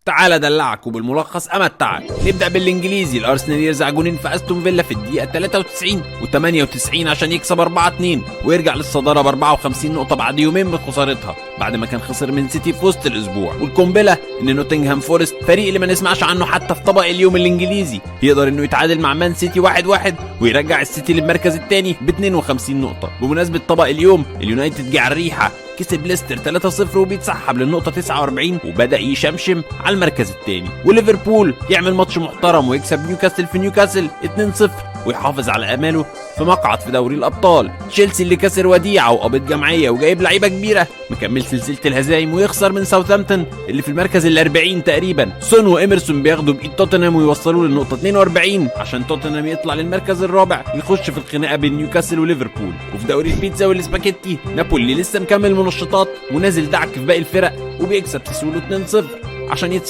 تعال ادلعك وبالملخص امتعك. نبدا بالانجليزي. الارسنال يرزع جونين في استون فيلا في الدقيقة 93 و98 عشان يكسب 4-2 ويرجع للصداره ب 54 نقطة بعد يومين من خسارتها، بعد ما كان خسر من سيتي في وسط الاسبوع. والقنبله ان نوتنغهام فورست، فريق اللي ما نسمعش عنه حتى في طبق اليوم الانجليزي، يقدر انه يتعادل مع مان سيتي 1-1 ويرجع السيتي للمركز الثاني ب 52 نقطة. بمناسبة طبق اليوم، اليونايتد جه على الريحه، كسب ليستر 3-0 وبيتسحب للنقطة 49 وبدأ يشمشم على المركز الثاني. وليفربول يعمل ماتش محترم ويكسب نيوكاسل في نيوكاسل 2-0 ويحافظ على اماله في مقعد في دوري الابطال. تشيلسي اللي كسر وديعة وقابض جمعية وجايب لعيبة كبيرة مكمل سلسلة الهزايم ويخسر من ساوثامبتون اللي في المركز ال40 تقريبا. سون وإيمرسون بياخدوا بايد توتنهام ويوصلوه للنقطة 42 عشان توتنهام يطلع للمركز الرابع ويخش في الخناقة بين نيوكاسل وليفربول. وفي دوري البيتزا والسباكيتي، نابولي لسه مكمل منشطات ونازل دعك في باقي الفرق وبيكسب ساسولو 2-0 عشان